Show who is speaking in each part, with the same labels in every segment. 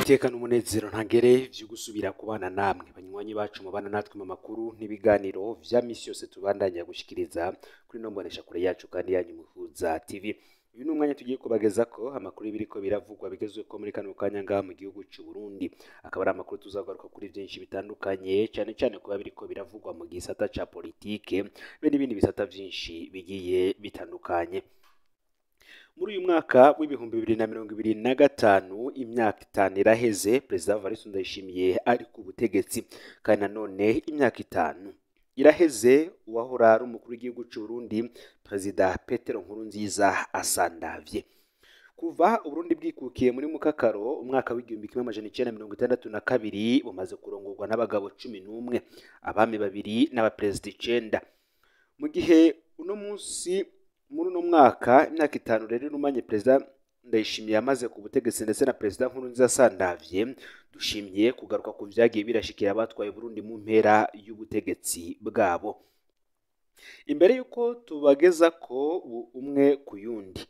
Speaker 1: Niteka n'umunezero ntangere vyo gusubira kubana namwe banywanyi bacu mubana natwe mu makuru n'ibiganiro vya misi yose tubandanya gushikiriza kuri no mbonesha kure yacu kandi yanyu Muhuza TV. Uyu ni umwanya tugiye kubagezako amakuru y'ibiriko biravugwa bigezweko muri kano kanya ngaha mu gihugu c'u Burundi. Akaba ari amakuru tuzagaruka kuri vyinshi bitandukanye, cane cane kuba biriko biravugwa mu gisata ca politike be n'ibindi bisata vyinshi bigiye bitandukanye. Muri uyu mwaka w'2025 imyaka 5 iraheze Perezida Evariste Ndayishimiye ari ku butegetsi, kandi nanone imyaka 5 iraheze uwahora ari umukuru w'igihugu c'u Burundi Perezida Petero Nkurunziza asandavye. Kuva Uburundi bwikukiye muri Mukakaro umwaka w'1962 bumaze kurongorwa n'abagabo 11, abami 2 n'abaperezida 9. Mu gihe uno munsi muri uno mwaka imyaka 5 rero irumanye Perezida Ndayishimiye amaze ku butegetsi ndetse na Perezida Nkurunziza asandavye, dushimye kugaruka ku vyagiye birashikira abatwaye Burundi mu mpera y'ubutegetsi bwabo. Imbere yuko tubageza ko umwe ku yundi,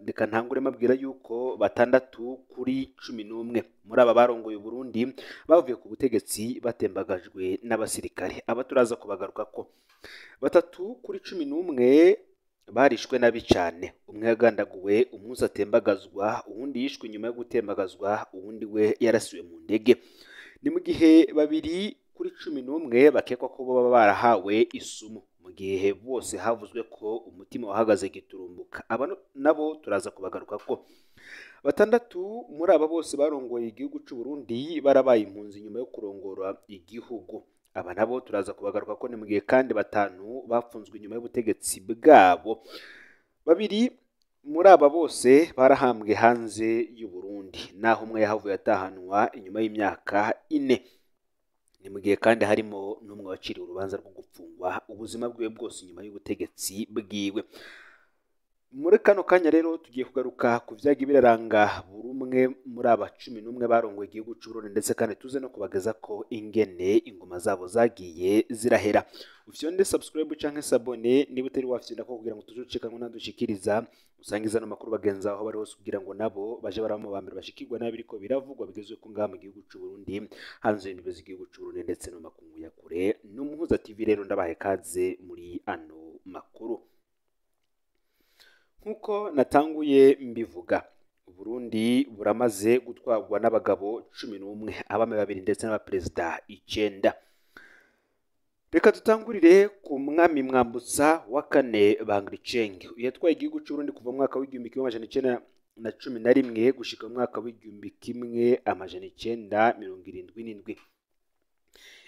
Speaker 1: reka ntangure mabwira yuko 6 kuri 11 muri aba barongoye Burundi bavuye ku butegetsi batembagajwe n'abasirikare. Aba turaza kubagaruka ko 3 kuri 11 barishwe nabi cyane. Umwe yagandaguwe umunsi atembagazwa, uwundi yishwe nyuma yo gutembagazwa, uwundi we yarasiwe mu ndege. Ni mu gihe 2 kuri 11 bakekwa ko baba barahawe isumu, mu gihe bose havuzwe ko umutima wahagaze giturumbuka. Aba nabo turaza kubagaruka ko 6 muri aba bose barongoye igihugu c'u Burundi barabaye impunzi nyuma yo kurongora igihugu. Aba nabo turaza kubagaruka ko ni mu gihe kandi 5 bafunzwe nyuma y'ubutegetsi bwabo. 2 muri aba bose barahambwe hanze y'u Burundi, naho umwe yahavuye atahanwa inyuma y'imyaka 4. Ni mu gihe kandi harimo n'umwe waciriwe urubanza rwo gupfungwa ubuzima bwiwe bwose nyuma y'ubutegetsi bwiwe. Muri kano kanya rero tugiye kugaruka ku vyagiye biraranga buri umwe muri aba 11 barongoye igihugu c'u Burundi, ndetse kandi tuze no kubageza ko ingene ingoma zabo zagiye zirahera. Ufyonde subscribe canke s'abonner niba utari wafyonda ko kugira ngo tuzucikanwe nadushikiriza, usangiza no makuru bagenza aho bari hose kugira ngo nabo baje baramo bambere bashikirwa nabiriko biravugwa bigezwe ko ngaha mu gihugu c'u Burundi, hanze y'imbibe z'igihugu c'u Burundi ndetse no makungu ya kure. N'Umuhuza TV rero ndabaye kaze muri ano makuru. Nkuko natanguye mbivuga, Burundi buramaze gutwarwa n'abagabo 11, abami 2 ndetse n'abaperezida 9. Reka tutangurire ku mwami Mwambutsa wa kane Bangiricenge. Yatwaye igihugu c'u Burundi kuva mu mwaka w'1911 gushika mu mwaka w'1977.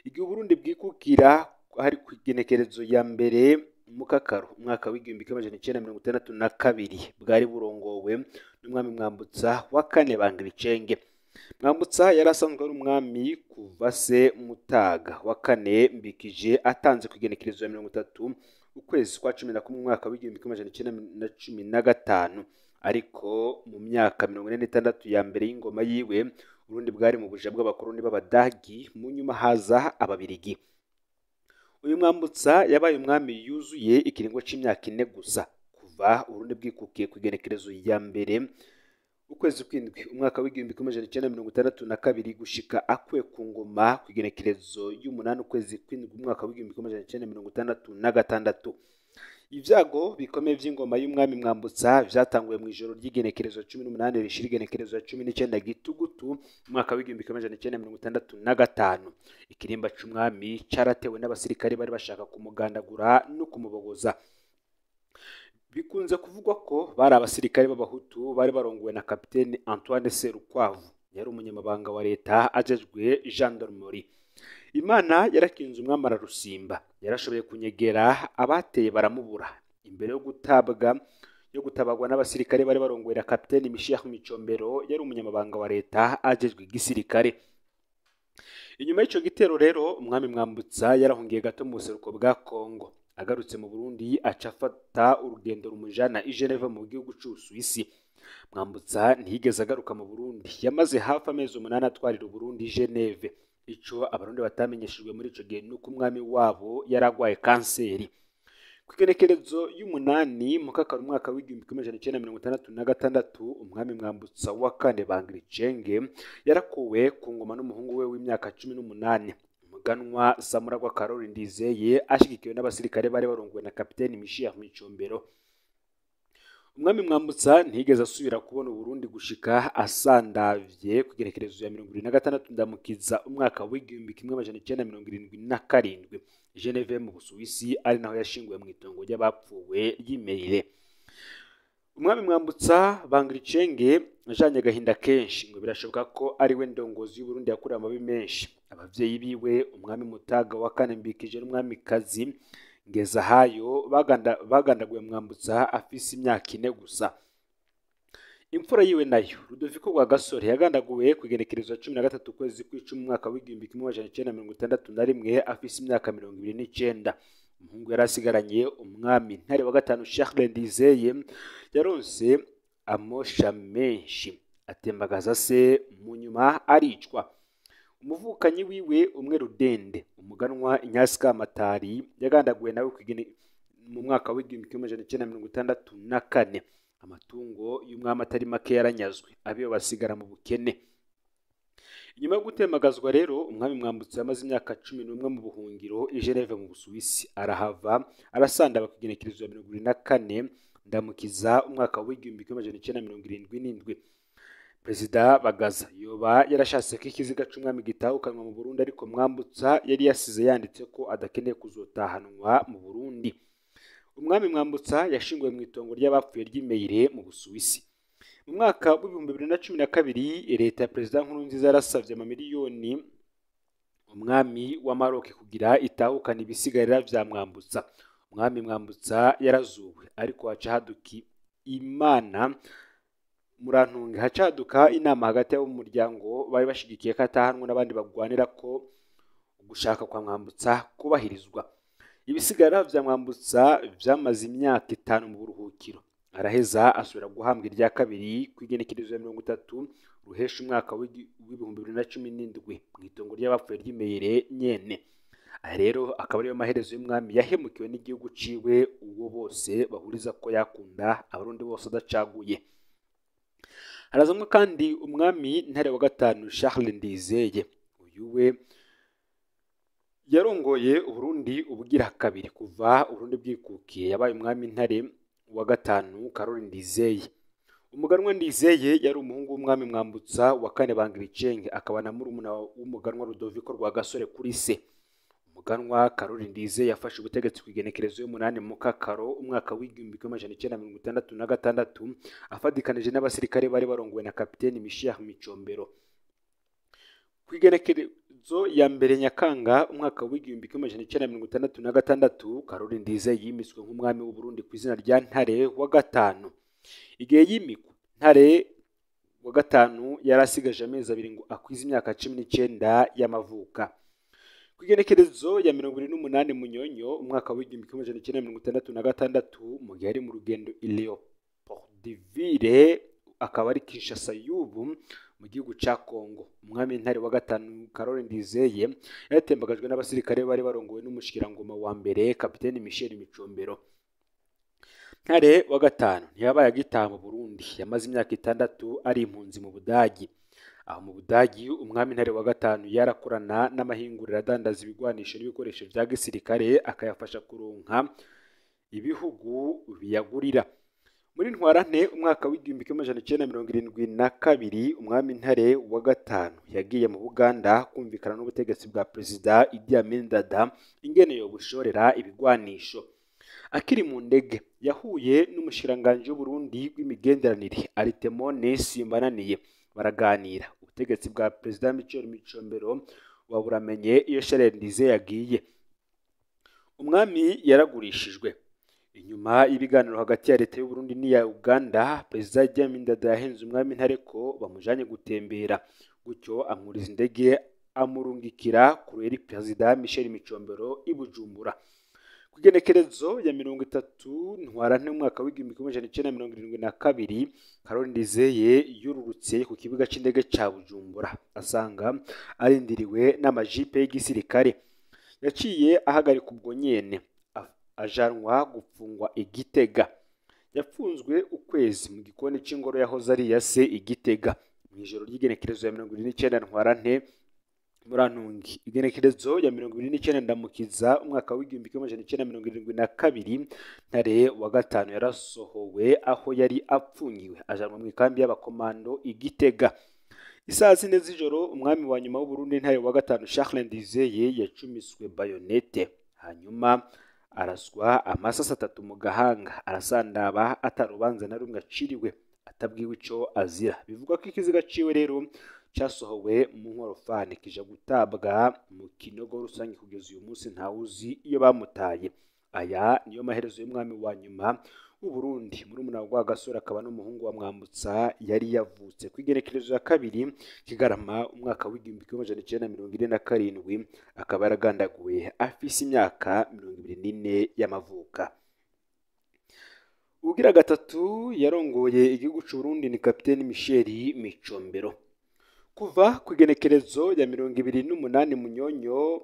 Speaker 1: Igihe Burundi bwikukira hari ku igenekerezo ya mbere Mukakaro umwaka w'1962 bwari burongowe n'umwami Mwambutsa wa kane Bangiricenge. Mwambutsa yari asanzwe ari umwami kuva se Mutaga wa kane Mbikije atanze ku igenekerezo ya 30 ukwezi kwa 11 umwaka w'1915, ariko mu myaka 46 ya mbere y'ingoma yiwe Burundi bwari mu buja bw'abakoroni b'Abadagi, mu nyuma haza Ababirigi. Uyu Mwambutsa yabaye umwami yuzuye ikiringo c'imyaka 4 gusa kuva Uburundi bwikukiye ku igenekerezo ya mbere ukwezi kw'indwi umwaka w'1962 gushika akwe ku ngoma ku igenekerezo y'umunani ukwezi kw'indwi umwaka w'1966. Ivyago bikomeye vy'ingoma y'umwami Mwambutsa vyatanguye mu ijoro ry'igenekerezo 18 rishira igenekerezo 19 Gitugutu umwaka w'1965. Ikirimba c'umwami caratewe n'abasirikare bari bashaka kumugandagura no kumubogoza. Bikunze kuvugwa ko bari abasirikare b'Abahutu bari barongowe na Kapiteni Antoine Serukwavu, yari umunyamabanga wa leta ajejwe gendarmerie. Imana yarakinze umwami ararusimba, yarashoboye kunyegera abateye baramubura. Imbere yo gutabwa yo gutabagwa n'abasirikare bari barongowe na Kapiteni Michel Micombero, yari umunyamabanga wa leta ajejwe igisirikare. Inyuma y'ico gitero rero umwami Mwambutsa yarahungiye gato mu buseruko bwa Kongo. Agarutse mu Burundi aca afata urugendo rumujana i Geneva mu gihugu c'Ubusuwisi. Mwambutsa ntiyigeze agaruka mu Burundi, yamaze hafi amezi 8 atwarira Uburundi i Geneve. Ico Abarundi batamenyeshejwe muri ico gihe nuko umwami wabo yaragwaye kanseri. Ku igenekerezo y'umunani Mukakaro umwaka w'1966, umwami Mwambutsa wa kane Bangiricenge yarakuwe ku ngoma n'umuhungu we w'imyaka 18, umuganwa Samuragwa Karoli Ndizeye, ashyigikiwe n'abasirikare bari barongowe na kapiteni Michel Micombero. Umwami Mwambutsa ntiyigeze asubira kubona Uburundi gushika asandavye ku igenekerezo ya 26 Ndamukiza umwaka w'1977 Geneve mu Busuwisi, ari naho yashinguwe mu itongo ry'abapfuwe ry'Imeire. Umwami Mwambutsa Bangiricenge ajanye agahinda kenshi, ngo birashoboka ko ari we ndongozi y'Uburundi yakorewe amabi menshi. Abavyeyi biwe, umwami Mutaga wa kane Mbikije n'umwamikazi Ngezahayo, bagandaguye Mwambutsa afise imyaka 4 gusa. Imfura yiwe nayo Rudoviko Rwagasore yagandaguwe ku igenekerezo ya 13 ukwezi kw'icumi umwaka w'1961 afise imyaka 29. Umuhungu yari asigaranye, umwami Ntare wa gatanu Charles Ndizeye, yaronse amosha menshi atembagaza se, mu nyuma aricwa. Umuvukanyi wiwe umwe rudende, umuganwa Inyasi Kamatari, yagandaguwe nawe mu mwaka w'1964. Amatungo y'umwami atari make yaranyazwe, abiyo basigara mu bukene. Inyuma yo gutemagazwa rero, umwami Mwambutsa yamaze imyaka 11 mu buhungiro i Geneve mu Busuwisi, arahava arasandaba ku igenekerezo ya 24 Ndamukiza umwaka w'1977. Perezida Bagaza yoba yarashatse ko ikiziga c'umwami gitahukanwa mu Burundi, ariko Mwambutsa yari yasize yanditse ko adakeneye kuzotahanwa mu Burundi. Umwami Mwambutsa yashinguwe mu itongo ry'abapfuye ry'Imeire mu Busuwisi. Mu mwaka w'2012 leta ya Perezida Nkurunziza yarasavye amamiliyoni umwami wa Maroc kugira itahukana ibisigarira vya Mwambutsa. Umwami Mwambutsa yarazuwe, ariko haca haduka imana murantunge hacaduka inama hagati y'abo mu muryango bari bashigikiye ko atahanwa n'abandi bagwanira ko gushaka kwa Mwambutsa kubahirizwa. Ibisigara vya Mwambutsa vyamaze imyaka 5 mu buruhukiro, araheza asubira guhambwa irya kabiri ku igenekerezo ya 30 Ruhesha umwaka w'2017 mu itongo ry'abapfuye ry'Imeire nyene. Aha rero akaba ariyo maherezo y'umwami yahemukiwe n'igihugu ciwe, uwo bose bahuriza ko yakunda Abarundi bose adacaguye. Harazamwo kandi umwami Ntare wa gatanu Charles Ndizeye. Uyu we yarongoye Uburundi ubugira kabiri kuva Uburundi bwikukiye, yabaye umwami Ntare wa gatanu Karoli Ndizeye. Umuganwa Ndizeye yari umuhungu w'umwami Mwambutsa wa kane Bangiricenge, akaba na murumuna w'umuganwa Rudoviko Rwagasore kuri se. Umuganwa Karoli Ndizeye yafashe ubutegetsi ku igenekerezo y'umunani Mukakaro umwaka w'1966 afadikanije n'abasirikare bari barongowe na kapiteni Michel Micombero. Ku igenekerezo ya mbere Nyakanga umwaka w'1966 Karoli Ndizeye yimitswe nk'umwami w'Uburundi ku izina rya Ntare wa gatanu. Igihe yimikwa, Ntare wa gatanu yari asigaje amezi 2 ngo akwize imyaka 19 y'amavuka. Ku igenekerezo ya 28 Munyonyo umwaka w'1966, mu gihe ari mu rugendo i Leopoldville, akaba ari Kinshasa y'ubu mu gihugu ca Kongo, umwami Ntare wa gatanu Karoli Ndizeye yaratembagajwe n'abasirikare bari barongowe n'umushikirangoma wa mbere kapiteni Michel Micombero. Ntare wa gatanu ntiyabaye agitaha mu Burundi, yamaze imyaka 6 ari impunzi mu Budagi. Aho mu Budagi umwami Ntare wa gatanu yarakorana n'amahinguriro adandaza ibigwanisho n'ibikoresho vya gisirikare, akayafasha kuronka ibihugu biyagurira. Muri Ntwarante umwaka w'1972 umwami Ntare wa gatanu yagiye mu Buganda kumvikana n'ubutegetsi bwa Perezida Idi Amin Dada ingene yobushorera ibigwanisho. Akiri mu ndege yahuye n'umushikiranganji w'Uburundi w'imigenderanire Aritemone Simbananiye, baraganira. Ubutegetsi bwa Perezida Michel Micombero waburamenye iyo Charles Ndizeye yagiye. Umwami yaragurishijwe. Inyuma y'ibiganiro hagati ya leta y'Uburundi n'iya Uganda, Perezida Idi Amin Dada yahenze umwami Ntare ko bamujanye gutembera, gutyo amwuriza indege amurungikira kurera Perezida Michel Micombero i Bujumbura. Ku igenekerezo ya 30 Ntwarante umwaka w'1972 Karoli Ndizeye yururutse ku kibuga c'indege ca Bujumbura, asanga arindiriwe n'amajipe y'igisirikare. Yaciye ahagarika ubwo nyene ajanwa gupfungwa i Gitega. Yafunzwe ukwezi mu gikoni c'ingoro yahoze ari iya se i Gitega. Mu ijoro ry'igenekerezo ya 29 Ntwarante Murantungi, igenekerezo ya 29 Ndamukiza umwaka w'1972, Ntare wa gatanu yarasohowe aho yari apfungiwe ajanwa mu ikambi y'abakomando i Gitega. Isaha 4 z'ijoro umwami wa nyuma w'Uburundi Ntare wa gatanu Charles Ndizeye yacumiswe bayonete, hanyuma araswa amasasi 3 mu gahanga, arasandaba atarubanza na rumwe aciriwe, atabwiwe ico azira. Bivugwa ko ikiziga ciwe rero cyasohowe mu nkorofani kija gutabwa mu kinogo rusange, kugeza uyu munsi ntawuzi iyo bamutaye. Aya niyo maherezo y'umwami wa nyuma w'Uburundi. Murumuna wa Rwagasore akaba n'umuhungu wa Mwambutsa, yari yavutse ku igenekerezo ya 2 Kigarama umwaka w'1947, akaba yaragandaguwe afise imyaka 24 y'amavuka. Ugira gatatu yarongoye igihugu c'u Burundi ni Kapiteni Michel Micombero. Kuva ku igenekerezo ya 28 Munyonyo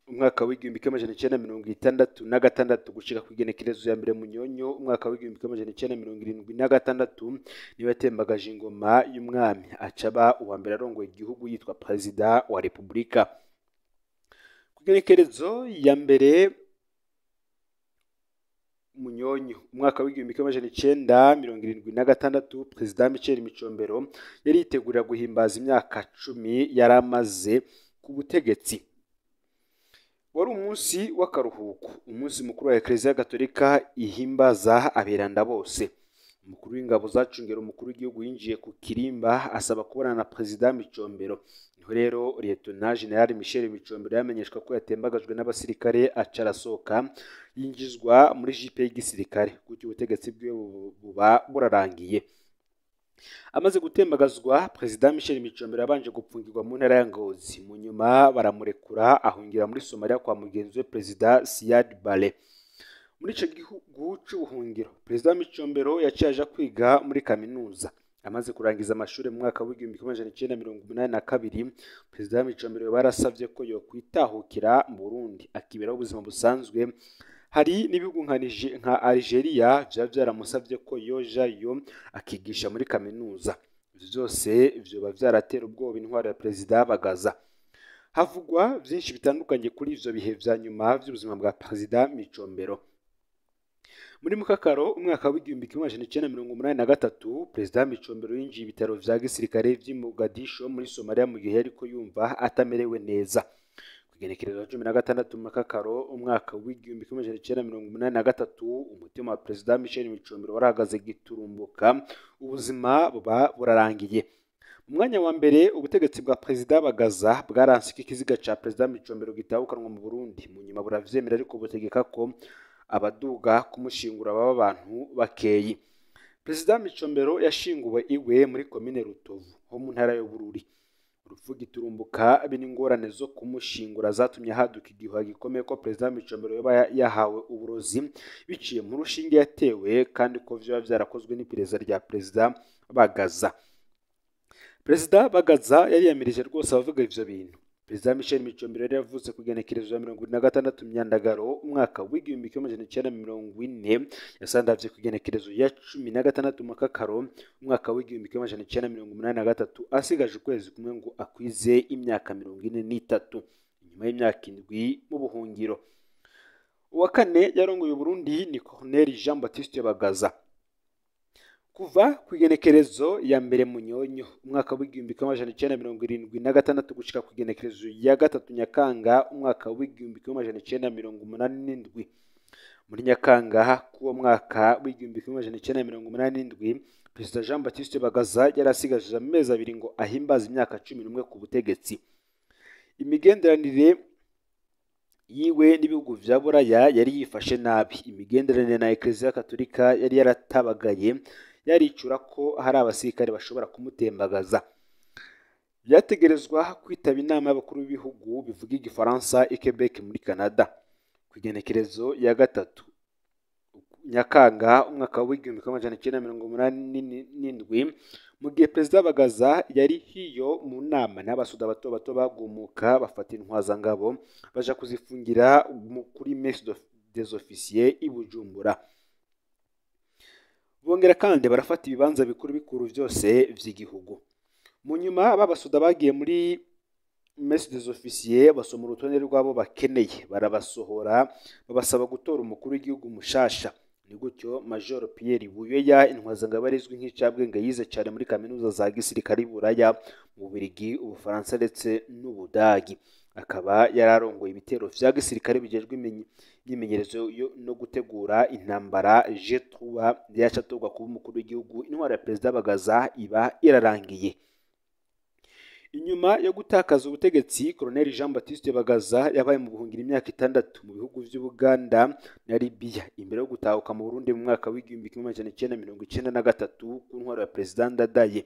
Speaker 1: umwaka w'1966 gushika ku igenekerezo ya 1 Munyonyo umwaka w'1976, niwe yatembagaje ingoma y'umwami, acaba uwa mbere arongoye igihugu yitwa Perezida wa Repubulika. Ku igenekerezo ya 1 Munyonyo umwaka w'1976, Perezida Michel Micombero yari yitegurira guhimbaza imyaka 10 yari amaze ku butegetsi. Wari umunsi w'akaruhuko, umunsi mukuru wa Eklezia Gatolika ihimbaza aberanda bose. Umukuru w'ingabo zacungera umukuru w'igihugu yinjiye ku kirimba asaba kubonana na Perezida Micombero. Niho rero Lieutenant General Michel Micombero yamenyeshwa ko yatembagajwe n'abasirikare, aca arasohoka yinjizwa muri jipe y'igisirikare, gutyo ubutegetsi bwiwe buba burarangiye. Amaze gutembagazwa, Perezida Michel Micombero yabanje gupfungirwa mu ntara ya Ngozi, mu nyuma baramurekura ahungira muri Somalia kwa mugenzi we Perezida Siad Barre. Muri ico gihugu c'ubuhungiro, Perezida Micombero yaciye aja kwiga muri kaminuza. Amaze kurangiza amashuri mu mwaka w'1982, Perezida Micombero barasavye ko yokwitahukira mu Burundi akiberaho ubuzima busanzwe. Hari n'ibihugu nka Algeria vya vyaramusavye ko yojayo akigisha muri kaminuza. Ivyo vyose vyoba vyaratera ubwoba intwaro ya Perezida Bagaza. Havugwa vyinshi bitandukanye kuri ivyo bihe vya nyuma vy'ubuzima bwa Perezida Micombero. Muri Mukakaro umwaka w'1983, Perezida Micombero yinjiye ibitaro vya gisirikare vy'i Mogadisho muri Somalia mu gihe yariko yumva atamerewe neza. Igenekerezo 16 Mukakaro umwaka w'1983, umutima wa Perezida Michel Micombero warahagaze giturumbuka, ubuzima buba burarangiye. Mu mwanya wa mbere ubutegetsi bwa Perezida Bagaza bwaranse ko ikiziga ca Perezida Micombero gitahukanwa mu Burundi, mu nyuma buravyemera ariko butegeka ko abaduga kumushingura baba abantu bakeyi. Perezida Micombero yashinguwe iwe muri komine Rutovu ho mu ntara y'Ubururi. Urupfu giturumbuka be n'ingorane zo kumushingura zatumye haduka igihuha gikomeye ko Perezida Micombero yoba yahawe uburozi biciye mu rushinge yatewe, kandi ko vyoba vyarakozwe n'iperereza rya Perezida Bagaza. Perezida Bagaza yari yamirije rwose abavuga ivyo bintu. Perezida Michel Micombero yari yavutse ku igenekerezo ya 26 Myandagaro umwaka w'1940, yasandavye ku igenekerezo ya 16 Mukakaro umwaka w'1983, asigaje ukwezi kumwe ngo akwize imyaka 43, inyuma y'imyaka 7 mu buhungiro. Uwa kane yarongoye Burundi ni Colonel Jean Baptiste Bagaza. Kuva ku igenekerezo ya 1 Munyonyo umwaka w'1976 gushika ku igenekerezo ya 3 Nyakanga umwaka w'1987. Muri Nyakanga k'uwo mwaka w'1987, Perezida Jean Baptiste Bagaza yari asigaje amezi 2 ngo ahimbaze imyaka 11 ku butegetsi. Imigenderanire yiwe n'ibihugu vya Buraya yari yifashe nabi. Imigenderanire na Eklezia Katolika yari yaratabagaye, yaricura ko hari abasirikare bashobora kumutembagaza. Yategerezwa kwitaba inama y'abakuru b'ibihugu bivuga igifaransa i Quebec muri Canada. Ku igenekerezo ya 3 Nyakanga umwaka w'1987, mu gihe Perezida Bagaza yari hiyo mu nama n'abasoda bato bato bagumuka bafata intwazangabo baja kuzifungira kuri Mess des Officiers i Bujumbura. Bongera kandi barafata ibibanza bikuru bikuru vyose vy'igihugu. Mu nyuma babasoda bagiye muri messe des officiers basoma urutonde rw'abo bakeneye, barabasohora babasaba gutora umukuru w'igihugu mushasha. Ni gutyo Major Pierre Buyoya, intwazangabo arizwi nk'icabwenge, yize cyane muri kaminuza za gisirikare i Buraya, mu Bubiligi, Ubufaransa ndetse n'Ubudagi, akaba yararongoye ibitero vya gisirikare bijejwe imyimenyerezo no gutegura intambara G3, yaca atorwa kuba umukuru w'igihugu. Intwaro ya Perezida Bagaza iba irarangiye. Inyuma yo gutakaza ubutegetsi, Colonel Jean Baptiste Bagaza yabaye mu buhungiro imyaka 6 mu bihugu vy'Ubuganda na Libya, imbere yo gutahuka mu Burundi mu mwaka w'1993 ku ntwaro ya Perezida Ndadaye.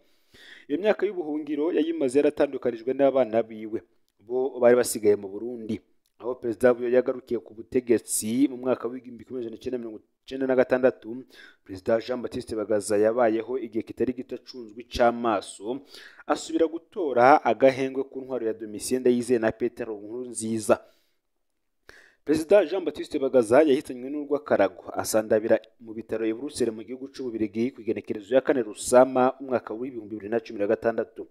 Speaker 1: Iyo myaka y'ubuhungiro yayimaze yaratandukanijwe n'abana biwe, bo bari basigaye mu Burundi. Aho Perezida Buyoya yagarukiye ku butegetsi mu mwaka w'1996, Perezida Jean Baptiste Bagaza yabayeho igihe kitari gito acunzwe ic'amaso, asubira gutora agahengwe ku ntwaro ya Domitien Ndayizeye na Petero Nkurunziza. Perezida Jean Baptiste Bagaza yahitanywe n'urw'akarago, asandabira mu bitaro i Buruseli mu gihugu c'Ububirigi ku igenekerezo ya 4 Rusama umwaka w'2016.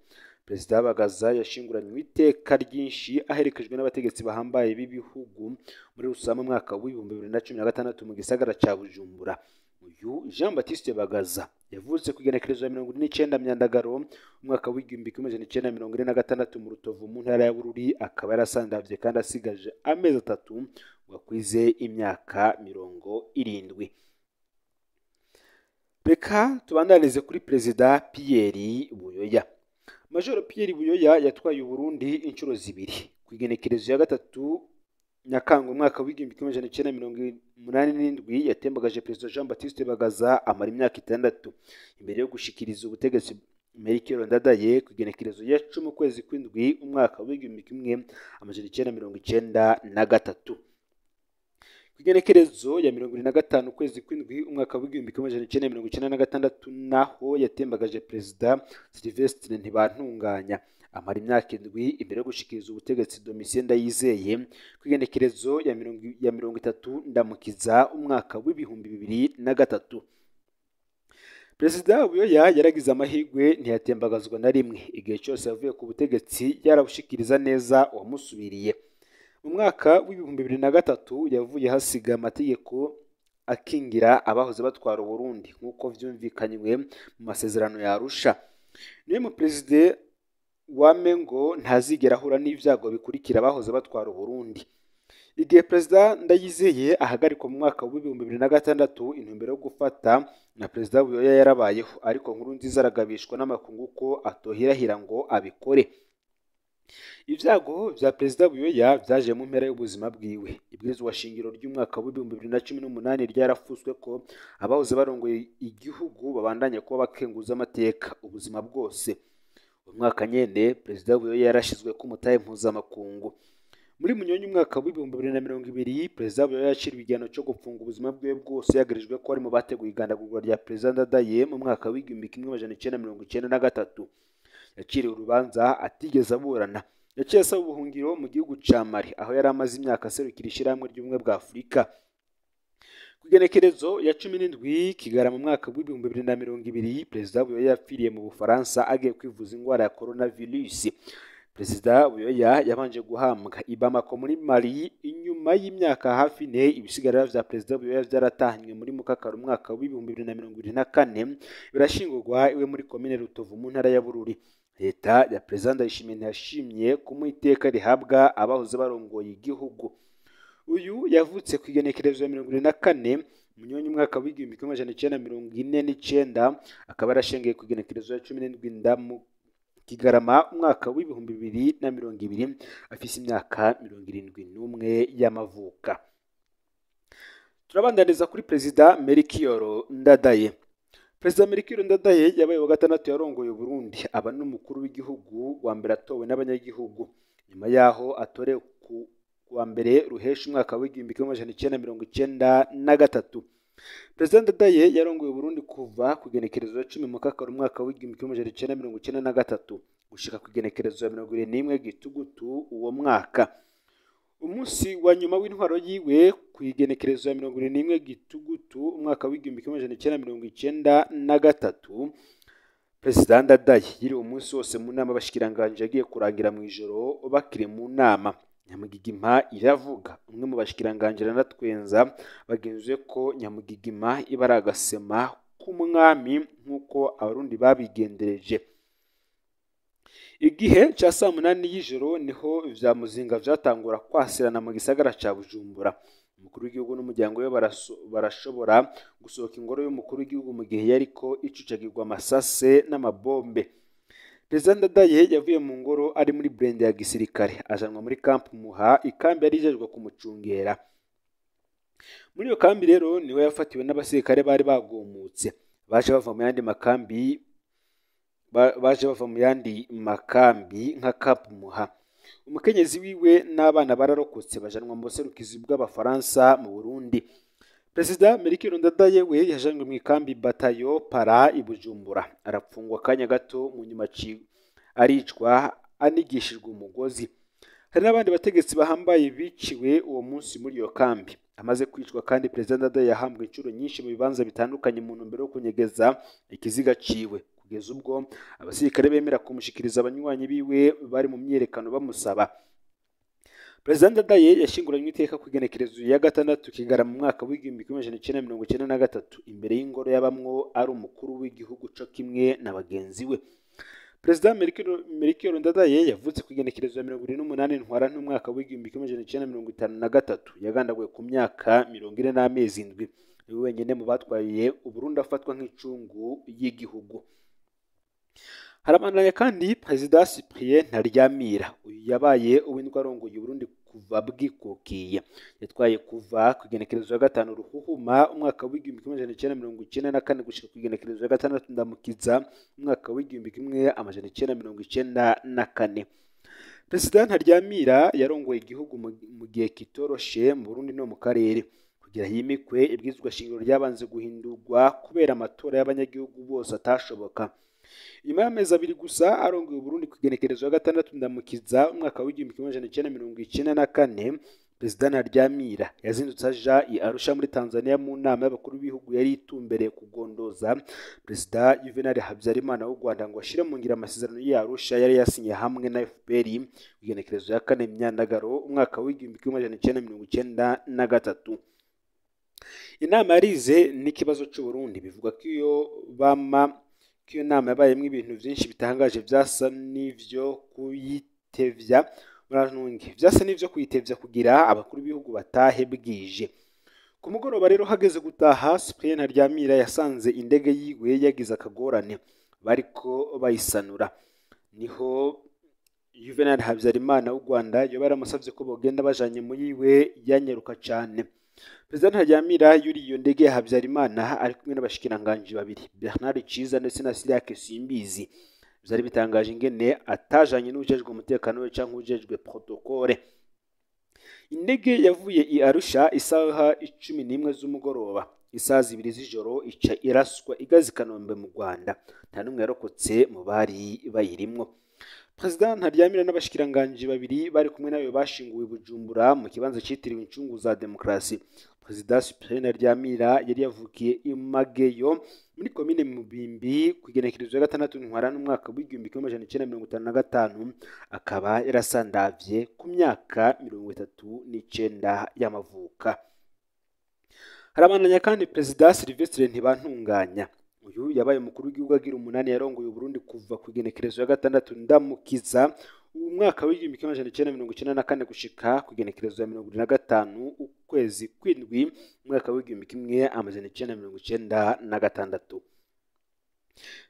Speaker 1: Perezida Bagaza yashinguranywe iteka ryinshi aherekejwe n'abategetsi bahambaye b'ibihugu muri Rusama umwaka w'2016 mu gisagara ca Bujumbura. Uyu Jean Baptiste Bagaza yavutse ku igenekerezo ya 49 Myandagaro umwaka w'1946 mu Rutovu mu ntara ya Bururi, akaba yarasandavye kandi asigaje amezi 3 ngo akwize imyaka 70. Reka tubandanize kuri Perezida Pierre Buyoya. Major Pierre Buyoya yatwaye Uburundi inshuro 2. Ku igenekerezo ya 3 Nyakanga umwaka w'1987 yatembagaje Perezida Jean Baptiste Bagaza, amara imyaka 6 imbere yo gushikiriza ubutegetsi Melchior Ndadaye ku igenekerezo ya 10 ukwezi kw'indwi umwaka w'1993. Ku igenekerezo ya 25 ukwezi kw'indwi umwaka w'1996 naho yatembagaje Perezida Sylvestre Ntibantunganya, amara imyaka 7 imbere yo gushikiriza ubutegetsi Domitien Ndayizeye ku igenekerezo ya 30 Ndamukiza umwaka w'2003. Perezida Buyoya yaragize amahirwe ntiyatembagazwa na rimwe, igihe cyose yavuye ku butegetsi yarabushikiriza neza uwamusubiriye. Mu mwaka w'2003 yavuye hasiga amategeko akingira abahoze batwara Uburundi nk'uko vyumvikanywe mu masezerano ya Arusha. Niwe mu perezida wame ngo ntazigera ahura n'ivyago bikurikira abahoze batwara Uburundi. Igihe Perezida Ndayizeye ahagarikwa mu mwaka w'2006, intumbero yo gufata na Perezida Buyoya yarabayeho, ariko Nkurunziza aragabishwa n'amakungu ko atohirahira ngo abikore. Ivyago vya Perezida Buyoya vyaje mu mpera y'ubuzima bwiwe. Ibwirizwa shingiro ry'umwaka w'2018 ryarafuswe ko abahoze barongoye igihugu babandanya kuba bakenguza amateka ubuzima bwose. Umwaka nyene Perezida Buyoya yarashizwe ku mutahe mpuzamakungu. Muri Munyonyi umwaka w'2020 Perezida Buyoya yaciriwe igihano cyo gupfunga ubuzima bwiwe bwose, yagirijwe ko ari mu bateguye igandagurwa rya Perezida Ndadaye mu mwaka w'1993. Yaciriwe urubanza atigeze aburana. Yaciye asaba ubuhungiro mu gihugu ca Mali, aho yari amaze imyaka aserukira ishirahamwe ry'ubumwe bwa Afurika. Ku igenekerezo ya 17 Kigarama mu mwaka w'2020 Perezida Buyoya yapfiriye mu Bufaransa agiye kwivuza ingwara ya coronavirus. Perezida Buyoya yabanje guhambwa i Bamako muri Mali inyuma y'imyaka hafi 4. Ibisigarira vya Perezida Buyoya vyaratahanywe muri Mukakaro umwaka w'2024 birashingurwa iwe muri komine Rutovu mu ntara ya Bururi. Leta ya Perezida Ndayishimiye ntiyashimye kumuha iteka rihabwa abahoze barongoye igihugu. Uyu yavutse ku igenekerezo ya 74 Munyonyi umwaka w'1949, akaba yarashengeye ku igenekerezo ya 17 Ndamu Kigarama umwaka w'2020, afise imyaka 71 y'amavuka. Turabandaniza kuri Perezida Melchior Ndadaye. Perezida Melchior Ndadaye yabaye wa 6 yarongoye Burundi, aba n'umukuru w'igihugu wa mbere atowe n'abanyagihugu. Nyuma yaho atorewe ku wa mbere Ruhesha umwaka w'1993. Perezida Ndadaye yarongoye Burundi kuva ku igenekerezo ya 10 Mukakaro umwaka w'1993 gushika ku igenekerezo ya 21 Gitugutu uwo mwaka. Umunsi wa nyuma w'intwaro yiwe ku igenekerezo ya 71 Gitugutu umwaka w'1993, Perezida Ndadaye yiriwe umunsi wose mu nama y'abashikiranganje, yagiye kurangira mu ijoro bakiri mu nama. Nyamugigima iravuga, umwe mu bashikiranganje aranatwenza bagenzuye ko Nyamugigima iba ari agasema k'umwami nk'uko Abarundi babigendereje. Igihe ca saa 8 y'ijoro niho vya muzinga vyatangura kwasirana mu gisagara ca Bujumbura. Umukuru w'igihugu n'umuryango we barashobora gusohoka ingoro y'umukuru w'igihugu mu gihe yariko icucagirwa amasase n'amabombe. Perezida Ndadaye yavuye mu ngoro ari muri blende ya gisirikare, ajanwa muri camp Muha, ikambi yari ijejwe kumucungera. Muri iyo kambi rero niho yafatiwe n'abasirikare bari bagumutse, baje bava mu yandi makambi, baje bava mu yandi makambi nka Camp Muha. Umukenyezi wiwe n'abana bararokotse bajanwa mu buserukizi bw'Abafaransa mu Burundi. Perezida Melchior Ndadaye we yajanwe mu ikambi Batayo Para i Bujumbura, arapfungwa akanya gato, mu nyuma aricwa anigishijwe umugozi. Hari n'abandi bategetsi bahambaye biciwe uwo munsi muri iyo kambi. Amaze kwicwa kandi, Perezida Ndadaye yahambwe inshuro nyinshi mu bibanza bitandukanye mu ntumbero yo kunyegeza ikiziga ciwe, kugeza ubwo abasirikare bemera kumushikiriza abanywanyi biwe bari mu myiyerekano bamusaba. Perezida Ndadaye yashinguranywe iteka ku igenekerezo ya 6 Kigarama mu mwaka w'1993 imbere y'ingoro y'abamwo ari umukuru w'igihugu co kimwe na bagenzi we. Perezida Melchior Ndadaye yavutse ku igenekerezo ya 28 Ntwarante umwaka w'1953, yagandaguwe ku myaka 40 n'amezi 7. Niwe wenyine mu batwaye Uburundi afatwa nk'icungu y'igihugu. Harabandanya kandi Perezida Cyprien Ntaryamira. Uyu yabaye uw'indwi arongoye Uburundi kuva bwikukiye. Yatwaye kuva ku igenekerezo ya 5 Ruhuhuma umwaka w'1994 gushika ku igenekerezo ya 6 Ndamukiza umwaka w'1994. Perezida Ntaryamira yarongoye igihugu mu gihe kitoroshe mu Burundi no mu karere. Kugira himikwe ibwirizwa shingiro ryabanze guhindurwa kubera amatora y'abanyagihugu bose atashoboka. Nyuma y'amezi 2 gusa arongoye Uburundi ku igenekerezo ya 6 Ndamukiza umwaka w'1994, Perezida Ntaryamira yazindutse aja i Arusha muri Tanzania mu nama y'abakuru b'ibihugu yari itumbereye kugondoza Perezida Juvenal Habyarimana w'u Rwanda ngo ashire mu ngiro amasezerano y'i Arusha yari yasinye hamwe na FPR ku igenekerezo ya 4 Myandagaro umwaka w'1993. Inama yarize n'ikibazo c'u Burundi, bivuga ko iyo bama iyo nama yabayemwo ibintu vyinshi bitangaje vyasa n'ivyo kuyitevya murantunge, vyasa n'ivyo kuyitevya kugira abakuru b'ibihugu batahe bwije. Ku mugoroba rero hageze gutaha, Cyprien Ntaryamira yasanze indege yiwe yagize akagorane, bariko bayisanura. Niho Juvenal Habyarimana w'u Rwanda yoba yaramusavye ko bogenda bajanye mu yiwe yanyaruka cane. Perezida Ntaryamira yuriye iyo ndege ya Habyarimana ari kumwe n'abashikiranganji babiri, Bernard Ciza ndetse na Cyriaque Simbizi. Vyari bitangaje ingene atajanye n'uwujejwe umutekano we canke uwujejwe protokole. Indege yavuye i Arusha isaha 11 z'umugoroba, isaha 2 z'ijoro ica iraswa igaza i Kanombe mu Rwanda. Nta n'umwe yarokotse mu bari bayirimwo. Perezida Ntaryamira n'abashikiranganji babiri bari kumwe nawe bashinguwe Bujumbura mu kibanza citiriwe incungu za demokarasi. Perezida Cyprien Ntaryamira yari yavukiye i Mageyo muri komine Mubimbi ku igenekerezo ya 6 Ntwarante umwaka w'1955, akaba yarasandavye ku myaka 39 y'amavuka. Harabandanya kandi Perezida Sylvestre Ntibantunganya. Uyu yabaye umukuru w'igihugu agira 8, yarongoye Uburundi kuva ku igenekerezo ya 6 Ndamukiza umwaka w'1994 gushika ku igenekerezo ya 75 ukwezi kw'indwi umwaka w'1996.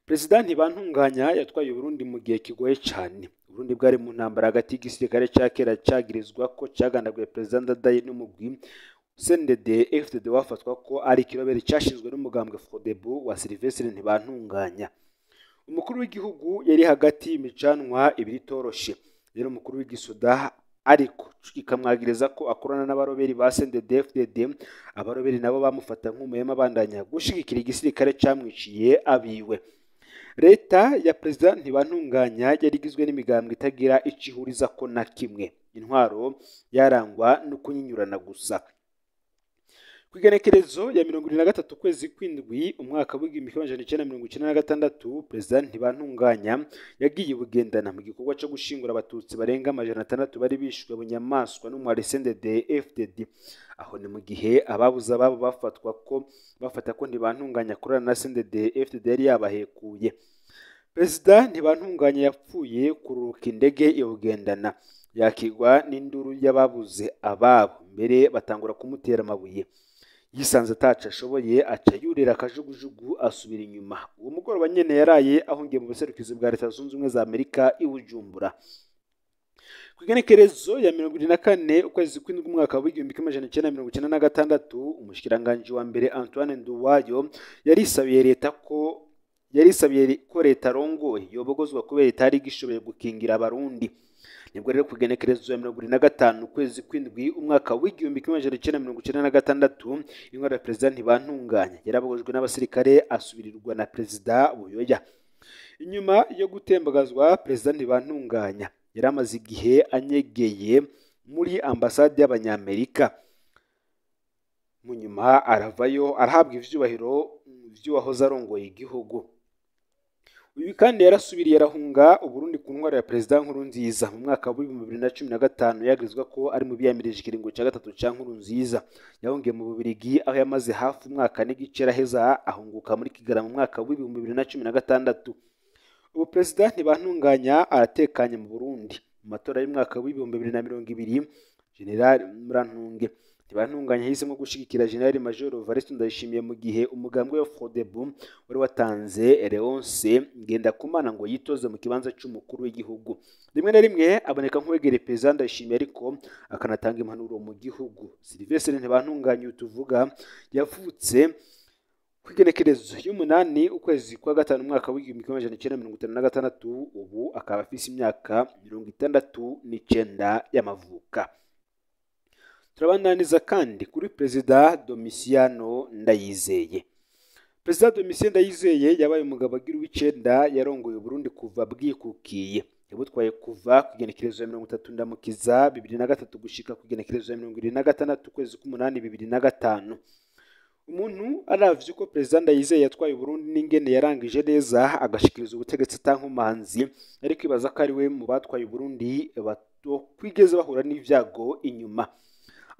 Speaker 1: Perezida Ntibantunganya yatwaye Uburundi mu gihe kigoye cane. Uburundi bwari mu ntambara hagati y'igisirikare ca kera cagirizwa ko cagandaguye Perezida Ndadaye n'umugwi CNDD FDD wafatwa ko ari ikirobere cashinzwe n'umugambwe Frodebu wa Sylvestre Ntibantunganya. Umukuru w'igihugu yari hagati y'imicanwa ibiri itoroshe. Rero umukuru w'igisoda ariko ikamwagiriza ko akorana n'abaroberi ba CNDD FDD, abaroberi nabo bamufata nk'umuhema bandanya gushigikira igisirikare camwiciye abiwe. Leta ya Perezida Ntibantunganya yari igizwe n'imigambwe itagira icihuriza ko na kimwe. Intwaro yarangwa no kunyinyurana gusa. Ku igenekerezo ya 73 kwezi kw'indwi umwaka w'1996, Perezida Ntibantunganya yagiye Bugendana mu gikorwa cyo gushingura abatutsi barenga 600 bari bishwe bunyamaswa n'umwari CNDD FDD. Aho ni mu gihe ababuze ababo bafatwa ko bafata ko Ntibantunganya akorana na CNDD FDD yari yabahekuye. Perezida Ntibantunganya yapfuye kururuka indege i Bugendana, yakigwa n'induru y'ababuze ababo, mbere batangura kumutera amabuye. Yisanze ataco ashoboye, aca yurira akajugujugu asubira inyuma. Uwo mugoroba nyene yaraye ahungiye mu buserukizi bwa Leta Zunze Ubumwe za Amerika i Bujumbura. Ku igenekerezo ya 24 ukwezi kw'indwi umwaka w'1996, umushikiranganji wa mbere Antoine Nduwayo yarisabiye leta ko leta arongoye yobogozwa kubera itari igishoboye gukingira abarundi. Nibwo rero ku igenekerezo ya 25 ukwezi kw'indwi umwaka w'1996, intwaro ya Perezida Ntibantunganya yarabogojwe n'abasirikare asubirirwa na Perezida Buyoya. Inyuma yo gutembagazwa, Perezida Ntibantunganya yaramaze igihe anyegeye muri ambasade y'Abanyamerika. Mu nyuma aravayo arahabwa ivyubahiro vy'uwahoze arongoye igihugu. Uyu kandi yarasubiriye arahunga Uburundi ku ntwaro ya Perezida Nkurunziza mu mwaka wa 2015, yagirizwa ko ari mu biyamirije ikiringo cya gatatu cya Nkurunziza. Yahungiye mu Bubiligi aho yamaze hafi umwaka n'igice, araheza ahunguka muri Kigarama mu mwaka wa 2016. Ubu Perezida Ntibantunganya aratekanye mu Burundi. Mu matora y'umwaka wa 2020, General Murantunge Ntibantunganya yahisemo gushigikira General Major Evariste Ndayishimiye, mu gihe umugambwe wa Frodebu wari watanze Leonce Ngendakumana ngo yitoze mu kibanza c'umukuru w'igihugu. Rimwe na rimwe aboneka nk'uwegereye Perezida Ndayishimiye, ariko akanatanga impanuro mu gihugu. Sylvestre Ntibantunganya tuvuga yavutse ku igenekerezo y'umunani ukwezi kwa gatanu umwaka w'1956, ubu akaba afise imyaka 69 y'amavuka. Turabandaniza kandi kuri Perezida Domitiano Ndayizeye. Perezida Domitien Ndayizeye yabaye umugabo agira uw'icenda yarongoye Burundi kuva bwikukiye. Yabutwaye kuva ku igenekerezo ya 30 Ndamukiza 2003 gushika ku igenekerezo ya 26 ukwezi k'umunani 2005. Umuntu aravye uko Perezida Ndayizeye yatwaye Burundi n'ingene yarangije neza agashikiriza ubutegetsi atankomanzi, ariko ibaza ko ari we mu batwaye Burundi batokwigeze bahura n'ivyago inyuma.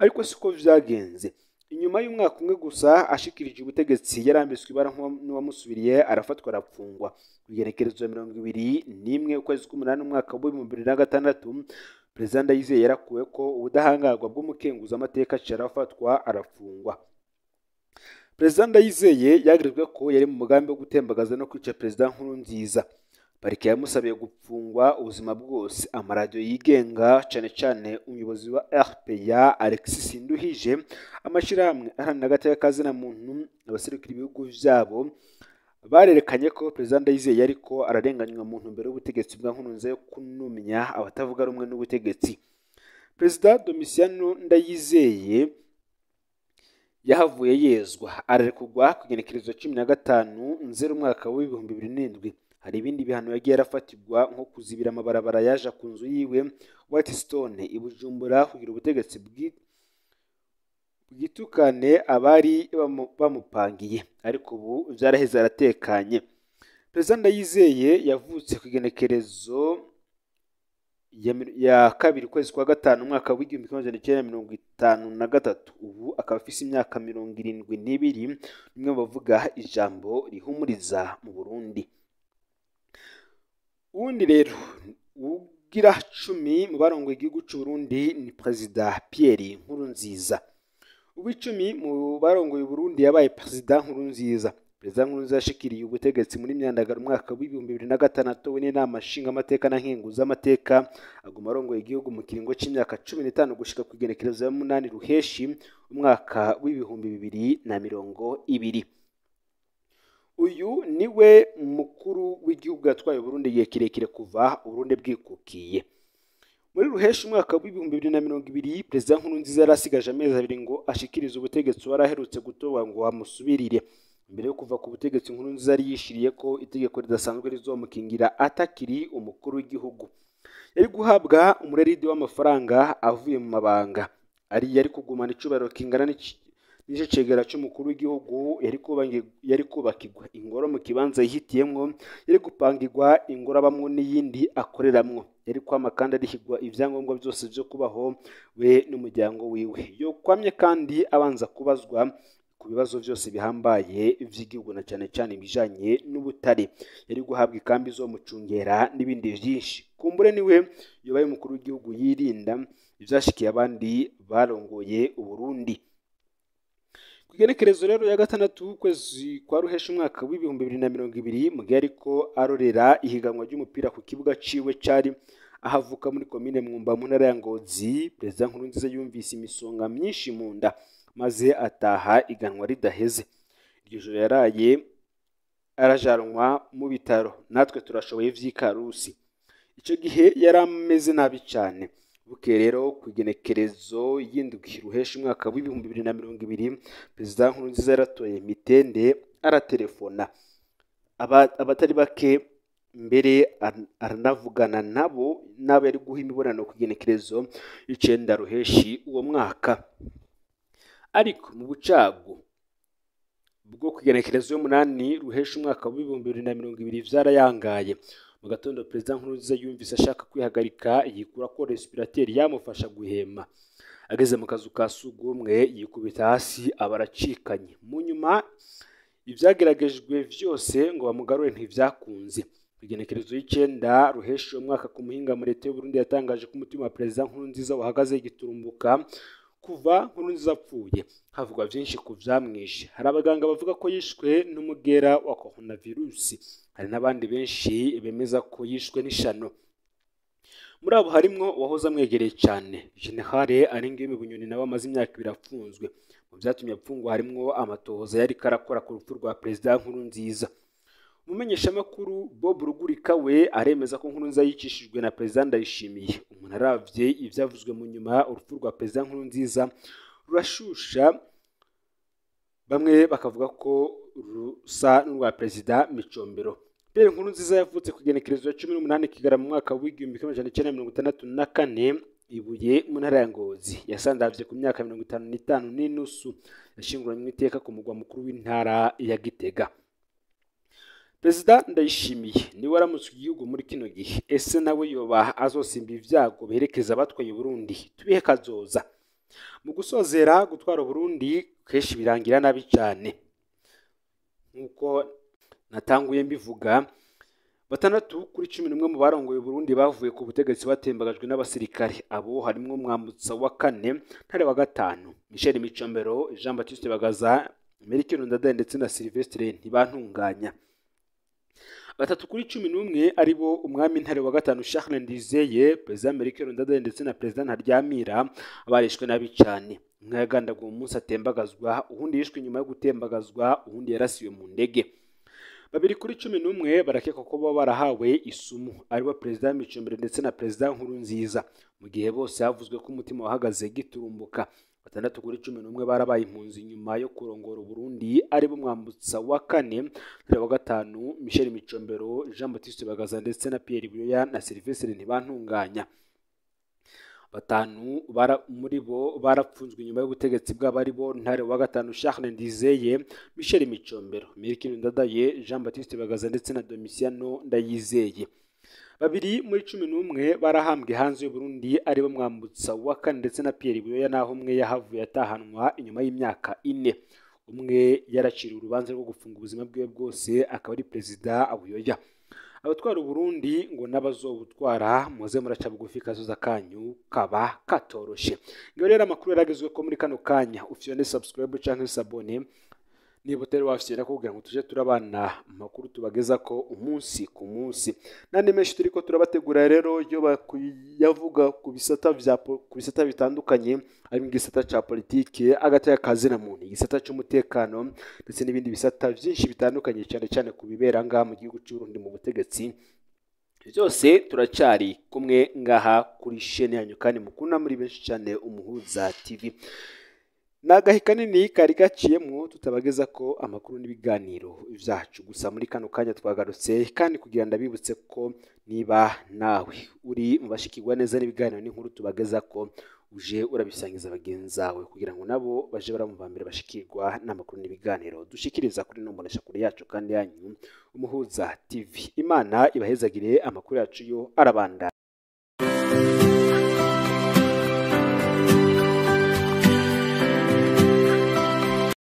Speaker 1: Ariko siko vyagenze. Inyuma y'umwaka umwe gusa ashikirije ubutegetsi, yarambitswe ibara n'uwamusubiriye arafatwa arapfungwa. Ku igenekerezo ya 21 ukwezi k'umunani umwaka w'2006, Perezida Ndayizeye yarakuwe ko ubudahangarwa bw'umukenguza amateka arafatwa arafungwa. Perezida Ndayizeye yagirizwe ko yari mu mugambi wo gutembagaza no kwica Perezida Nkurunziza. Parike yamusabiye gupfungwa ubuzima bwose. Amaradiyo yigenga, cane cane umuyobozi wa RPA Alexis Sinduhije, amashirahamwe aharanira agateka ka muntu, abaserukira ibihugu vyabo barerekanye ko Perezida Ndayizeye yariko ararenganywa mu ntumbero y'ubutegetsi bwa Nkurunziza yo kunumya abatavuga rumwe n'ubutegetsi. Perezida Domitiano Ndayizeye yahavuye yezwa ararekurwa ku igenekerezo 15 Nzeri umwaka w'2007. Hari ibindi bihano yagiye arafatirwa nko kuzibira amabarabara yaje ku nzu yiwe Whitestone i Bujumbura kugira ubutegetsi bwitukane abari bamupangiye, ariko ubu vyaraheze aratekanye. Perezida Ndayizeye yavutse ku igenekerezo ya kabiri ukwezi kwa gatanu umwaka w'1953, ubu akaba afise imyaka 72, nimwe bavuga ijambo rihumuriza mu Burundi. Uwundi rero ugira 10 mu barongoye igihugu c'u Burundi ni Perezida Pierre Nkurunziza. Uw'icumi mu barongoye Burundi yabaye Perezida Nkurunziza. Perezida Nkurunziza yashikiriye ubutegetsi muri Myandagaro umwaka w'2006 n'inama nshingamateka na nkenguzamateka, aguma arongoye igihugu mu kiringo c'imyaka 15 gushika ku igenekerezo ya 8 Ruheshi umwaka w'2020. Uyu niwe mukuru w'igihugu yatwaye Burundi igihe kirekire kuva Burundi bwikukiye. Muri Ruheshi umwaka w'2020, Perezida Nkurunziza yarasigaje amezi abiri ngo ashikirize ubutegetsi waraherutse gutorwa ngo amusubirire. Mbere yo kuva ku butegetsi, Nkurunziza yari yishiriye ko itegeko ridasanzwe rizomukingira atakiri umukuru w'igihugu. Yari guhabwa umureride w'amafaranga avuye mu mabanga, ari yari kugumana icubahiro kingana n'ico cegera c'umukuru w'igihugu, yari kubakirwa ingoro mu kibanza yihitiyemwo, yari gupangirwa ingoro abamwo n'iyindi akoreramwo, yari kwama kandi arihirwa ivyangombwa vyose vyo kubaho we n'umuryango wiwe. Yokwamye kandi abanza kubazwa ku bibazo vyose bihambaye vy'igihugu na cane cane ibijanye n'ubutare. Yari guhabwa ikambi zo mucungera n'ibindi vyinshi. Kumbure niwe yobaye umukuru w'igihugu yirinda ivyashikiye abandi barongoye Uburundi. Kw'igenekerezo rero ya 6 ukwezi kwa Ruhesha umwaka w'2020, mu gihe ariko arorera ihiganwa ry'umupira ku kibuga ciwe cari ahavuka muri komine Mwumba mu ntara ya Ngozi, Perezida Nkurunziza yumvise imisonga myinshi mu nda maze ataha iganwa ridaheze. Iryo joro yaraye arajanwa mu bitaro natwe turashoboye vy'ikarusi. Ico gihe yari ameze nabi cane. Bukeye rero kw'igenekerezo y'indwi Ruhesha umwaka w'2020, Perezida Nkurunziza yaratoye mitende aratelefona abatari bake, mbere aranavugana nabo n'abo yari guha imibonano kw'igenekerezo y'icenda Ruheshi uwo mwaka. Ariko mu bucagu bwo kw'igenekerezo y'umunani Ruhesha umwaka w'2020 vyarayangaye. Mu gatondo Perezida Nkurunziza yumvise ashaka kwihagarika, yikura ko respirateur yamufasha guhema. Ageze mu kazu ka sugumwe yikubita hasi aba aracikanye. Mu nyuma ivyageragejwe vyose ngo bamugarure ntivyakunze. Kw'igenekerezo y'icenda Ruhesha uwo mwaka ku muhinga muri leta y'Uburundi yatangaje ko umutima wa Perezida Nkurunziza wahagaze giturumbuka kuva Nkurunziza apfuye. Havugwa vyinshi ku vyamwishe. Hari abaganga bavuga ko yishwe n'umugera wa coronavirus, hari n'abandi benshi bemeza ko yishwe n'ishano. Muri abo harimwo uwahoze amwegereye cane, General Arengeyo Bunyoni, nawe amaze imyaka 2 afunzwe. Mu vyatumye apfungwa harimwo amatohoza yariko arakora ku rupfu rwa Perezida Nkurunziza. Umumenyeshamakuru Bob Rugurika we aremeza ko Nkurunziza yicishijwe na Perezida Ndayishimiye. Umuntu aravye ivyavuzwe mu nyuma, urupfu rwa Perezida Nkurunziza rurashusha, bamwe bakavuga ko rusa n'urwa Perezida Micombero. Pierre Nkurunziza yavutse ku igenekerezo ya 18 Kigarama mu mwaka w'1964 Ibuye mu ntara ya Ngozi. Yasandavye ku myaka 55 n'inusu. Yashinguranywe iteka ku mugwa mukuru w'intara ya Gitega. Perezida Ndayishimiye niwe aramutswe igihugu muri kino gihe. Ese nawe yoba azosimba ivyago berekeza abatwaye Burundi? Tubihe kazoza. Mu gusozera, gutwara Burundi kenshi birangira nabi cane. Nkuko natanguye mbivuga, 6 kuri 11 mu barongoye Burundi bavuye ku butegetsi batembagajwe n'abasirikare. Abo harimwo Mwambutsa wa 4, Ntare wa 5, Michel Micombero, Jean Baptiste Bagaza, Melchior Ndadaye ndetse na Sylvestre Ntibantunganya. 3 kuri 11 aribo umwami Ntare wa 5 Charles Ndizeye, Perezida Melchior Ndadaye ndetse na Perezida Ntaryamira barishwe nabi cane. Umwe yagandaguwe umunsi atembagazwa, uwundi yishwe nyuma yo gutembagazwa, uwundi yarasiwe mu ndege. 2 kuri 11 barakekwa ko baba barahawe isumu, aribo Perezida Micombero ndetse na Perezida Nkurunziza, mu gihe bose havuzwe ko umutima wahagaze giturumbuka. 6 kuri 11 barabaye impunzi nyuma yo kurongora Burundi, aribo Mwambutsa wa 4, Ntare wa 5, Michel Micombero, Jean Baptiste Bagaza ndetse na Pierre Buyoya na Sylvestre Ntibantunganya. 5 muri bo barapfunzwe nyuma y'ubutegetsi bw'abari bo Ntare wa 5 Charles Ndizeye, Michel Micombero, Melchior Ndadaye, Jean Baptiste Bagaza ndetse na Domitiano Ndayizeye. 2 muri 11 barahambwe hanze y'u Burundi, aribo Mwambutsa wa 4 ndetse na Pierre Buyoya, naho umwe yahavuye atahanwa inyuma y'imyaka 4. Umwe yaraciriwe urubanza rwo gufunga ubuzima bwiwe bwose, akaba ari Perezida Buyoya. Abatwara Burundi ngo n'abazobutwara muze muraca bugufi, kazoza kanyu kaba katoroshe. Ngiyo rero amakuru yaragezwe ko muri kano kanya. Ufyone subscribe canke s'abonner niba utari wafyera, kugira ngo tuje turabana amakuru tubageza ko umunsi ku munsi. Nandi menshi turiko turabategura rero yo bakuyavuga ku bisata vya ku bisata bitandukanye, harimo igisata ca politike, agateka kazina muntu, igisata c'umutekano ndetse n'ibindi bisata vyinshi bitandukanye, cyane cyane ku bibera ngaha mu gihugu c'u Burundi mu butegetsi. Byose turacari kumwe ngaha kuri chaîne yanyu kandi mukunda muri benshi cyane, Umuhuza TV. Nagahe kanini kari gaciyemwo tutabageza ko amakuru n'ibiganiro vyacu. Gusa muri kano kanya twagarutse kandi kugira ndabibutse ko niba nawe uri mu bashikirwa neza n'ibiganiro n'inkuru tubageza ko, uje urabisangiza bagenzi bawe kugira ngo nabo baje baramva mbere bashikirwa n'amakuru n'ibiganiro dushikiriza kuri no mboneshakure yacu kandi yanyu, Umuhuza TV. Imana ibahezagire. Amakuru yacu yo arabanda.